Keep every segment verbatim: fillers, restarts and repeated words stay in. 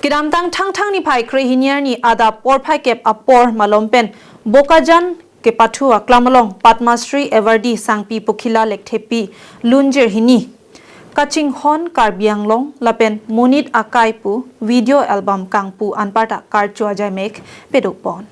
Kedamtang Thangthang niphai kre-hini arni adap porphai kep apor malom pen Bokajan kepathu aklam along Padma Shri Awardee Sangpi Pokhila Lekthepi lunjir hini kachinghon Karbi Anglong lapen monit akai pu video album kangpu anparta karcho ajaimek pedopon.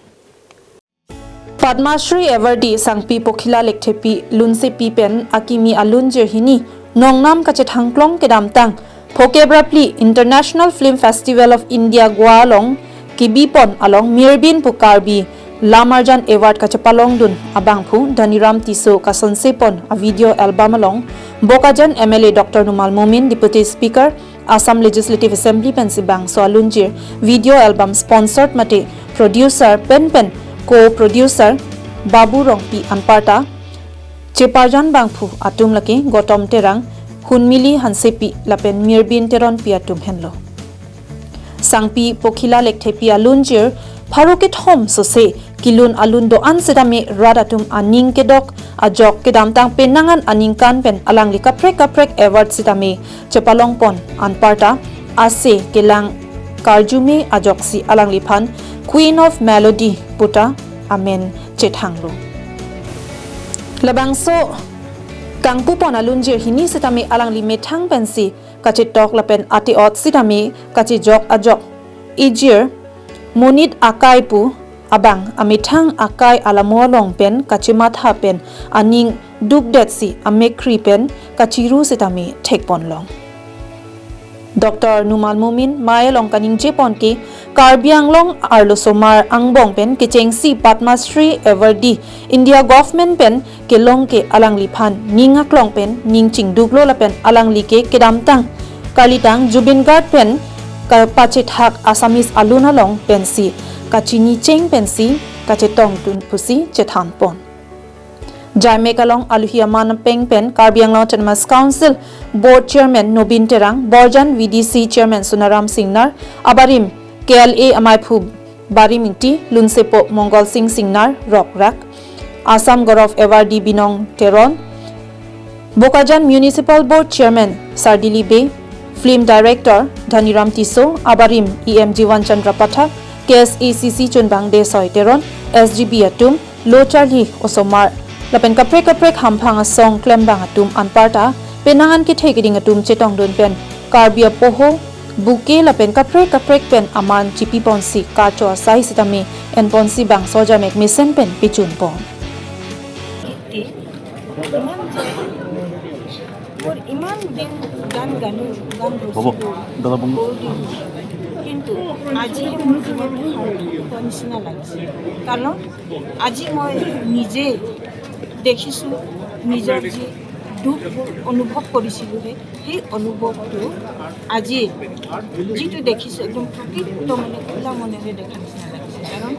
Padma Shri Awardee Sangpi Pokhila Lekthepi lunsepi pen akimi alunjir hini nongnam kachethangklong kedamtang phokep ra phli International Film Festival of India Goa along kebipon along Mirbin pu Karbi Lamarjan Award kachepalongdun abangphu Dhaniram Tisso kasonsepon a video album along Bokajan M L A Doctor Numal Momin, Deputy Speaker, Assam Legislative Assembly pensi bangso alunjir video album sponsored mate producer pen pen co-producer Babu Rongpi anparta cheparjan bangphu atum lake Gotom Terang, Hunmili Hansepi lapen Mirbin Teronpi atum henlo. Sangpi Pokhila Lekthepi alunjir pharo kethom sose kelun alun do-an setame rat atum aning kedok ajok kedamtang penang an aningkan pen alangli kaprek kaprek award setame chepalongpon anparta ase kelang karjume ajoksi alangliphan Queen of Melody puta amen chethanglo. Labangso kangpupon alunjir hini setame alangli methang pensi kachetok lapen ate-ot setame kachejok ajok ejir monit akai pu abang amethang akai alamo along pen kachematha pen aning dukdetsi amekkri pen kachiru setame thekponlong. Doctor Numal Momin mei along kaningjepon ke Karbi Anglong arlosomar angbong pen kechengsi Padma Shri Awardee India Government pen kelong ke alangliphan ning aklong pen ning chingduklo lapen alangli ke kedamtang karlitang Zubeen Garg pen kapachethak Assamese alun along pensi kachinicheng pensi kachetongdun pusi chethanpon. Jaimek along aluhi aman apeng pen Karbi Anglong Autonomous Council Board Chairman Nobin Terang, Borjan V D C Chairman Sonaram Singnar, abarim K L A amaiphu Barim Ingti, lunsepo Mongol Sing Singnar, Rokrak, Assam Gaurav Awardee Binong Teron, Bokajan Municipal Board Chairman Sardili Bey, Film Director Dhaniram Tisso, abarim E M Jivan Chandra Pathak, K S A C C chunbang Desoi Teron, S G B atum, lo charli osomar lapen kaprek kaprek hamphang asong klembang atum anparta penang an kethe keding atum chetongdun pen Karbi apoho bouquet lapen kaprek kaprek pen aman chipiponsi karcho asai setame enponsi bangso jaimek mesen pen pechunpon. গীতটি ইমান যে মোৰ ইমান দিন গান গালো, গান হ'ব, ৰচিলো, দাদা বন্ধু। বহুত দিন। কিন্তু আজি মোৰ জীৱনটো সাৰ্থক হোৱা নিচিনা লাগিছে। কাৰণ আজি মই নিজে দেখিছোঁ, নিজৰ যি দুখবোৰ অনুভৱ কৰিছিলোঁ, সেই, সেই অনুভৱটো আজি যিটো দেখিছোঁ, একদম প্ৰকৃত মানে খোলা মনেৰে দেখা নিচিনা লাগিছে। কাৰণ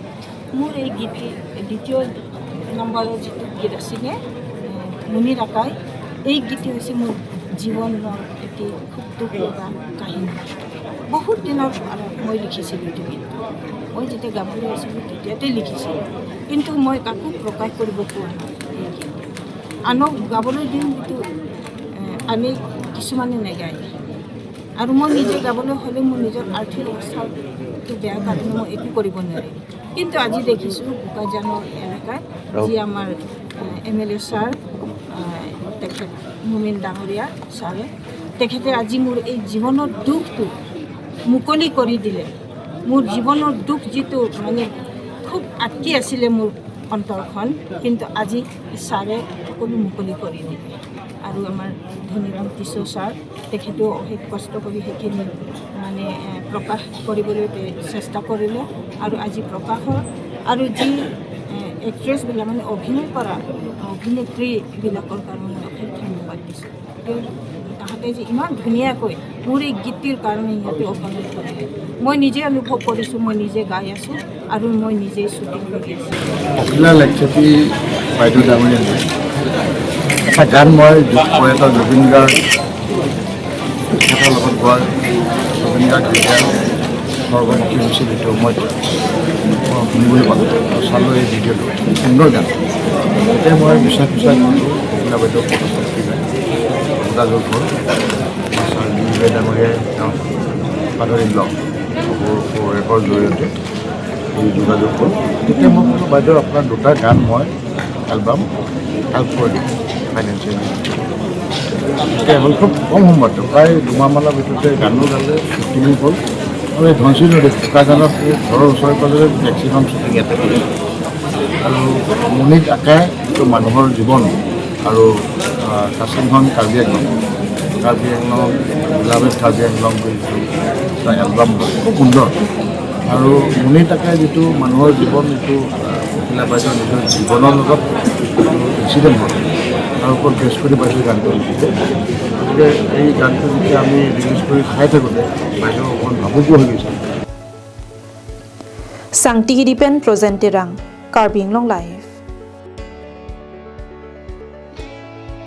মোৰ এই গীতটি, দ্বিতীয় নম্বৰৰ যিটো গীত আছিলে, এ, মুনিৰ আকাই, এই গীতটি হৈছে মোৰ জীৱনৰ এটি খুব দুখ লগা কাহিনী। বহুত দিনৰ পৰা মই লিখিছিলোঁ এইটো গীত। মই যেতিয়া গাভৰু আছিলোঁ, তেতিয়াতে লিখিছিলোঁ, কিন্তু মই কাকো প্ৰকাশ কৰিব পৰা নাই এই গীতটো। আনক গাবলৈ দিওঁ, কিন্তু, এ, আনে কিছুমানে নেগায়। আৰু মই নিজে গাবলৈ হ'লে মোৰ নিজৰ আৰ্থিক অৱস্থাটো বেয়া কাৰণে মই একো কৰিব নোৱাৰিম। কিন্তু আজি দেখিছোঁ বোকাজানৰ এলেকাত যি আমাৰ, এ, এম এল এ ছাৰ, এ, তেখেত মুমিন ডাঙৰীয়া ছাৰে, তেখেতে আজি মোৰ এই জীৱনৰ দুখটো মুকলি কৰি দিলে। মোৰ জীৱনৰ দুখ যিটো মানে খুব আটকি আছিলে মোৰ অন্তৰখন, কিন্তু আজি ছাৰে সকলো মুকলি কৰি দিলে। আৰু আমাৰ ধনীৰাম টিছো ছাৰ, তেখেতেও অশেষ কষ্ট কৰি সেইখিনি মানে, এ, প্ৰকাশ কৰিবলৈ তে-, চেষ্টা কৰিলে আৰু আজি প্ৰকাশ হ'ল। আৰু যি, এ, এক্ট্ৰেছবিলাক মানে অভিনয় কৰা অভিনেত্ৰীবিলাকৰ কাৰণে মই অশেষ ধন্যবাদ দিছোঁ। তেওঁ, তাহাঁতে যে ইমান ধুনীয়াকৈ মোৰ এই গীতটিৰ কাৰণে সিহঁতে অভিনয় কৰিলে। মই নিজে অনুভৱ কৰিছোঁ, মই নিজে গাই আছোঁ আৰু মই নিজে শ্বুটিং কৰি আছোঁ। পখিলা লেকচেপি বাইদেউ ডাঙৰীয়া এটা গান মই দুখ পোৱা এটা জুবিন গাৰ্গ তেখেতৰ লগত গোৱাৰ জুবিন গাৰ্গ যেতিয়া স্বৰ্গগামী হৈছে ভিডিঅ' মই, মই শুনিবলৈ পালোঁ আৰু চালোঁ এই ভিডিঅ'টো। সুন্দৰ গান। তেতিয়া মই বিচাৰ পিছাৰ কৰিলোঁ, পখিলা বাইদেউ ক'ত আছে, কি নাই? যোগাযোগ হ'ল। ছাৰ বি বি ডাঙৰীয়াই তেওঁ পাটৰি ব্লগ খবৰ খবৰ এপৰ জৰিয়তে এই যোগাযোগ কৰোঁ। তেতিয়া মই ক'লোঁ, "বাইদেউ, আপোনাৰ দুটা গান মই এলবাম হেল্প কৰি দিম ফাইনেন্সিয়েলি।" তেতিয়া হ'ল খুব কম সময়ত, প্ৰায় দুমাহ মানৰ ভিতৰতে গানো গালে, শ্বুটিঙো হ'ল। আৰু এই ধনশিৰি নদী বোকাজানত এই ঘৰৰ ওচৰে পাজৰে মেক্সিমাম শ্বুটিং ইয়াতে কৰিলোঁ। আৰু মুনিত আকাই যিটো মানুহৰ জীৱন আৰু, আহ, কাচিংহান কাৰ্বি আংলং, কাৰ্বি আংলং, Beloved Karbi Anglong বুলি যিটো এটা এলবাম হয়, খুব সুন্দৰ। আৰু মুনিত আকাই যিটো মানুহৰ জীৱন, যিটো, আহ, পখিলা বাইদেউৰ নিজৰ জীৱনৰ লগত যিটো ইনচিডেণ্ট হয়, তাৰ ওপৰত বেছ কৰি বাইদেউ গানটো লিখিছে। গতিকে এই গানটো যেতিয়া আমি ৰিলিজ কৰি চাই থাকোঁতে বাইদেউ অকণমান ভাবুকো হৈ গৈছে। Sangti Hidi pen Projen Terang, Karbi Anglong Live.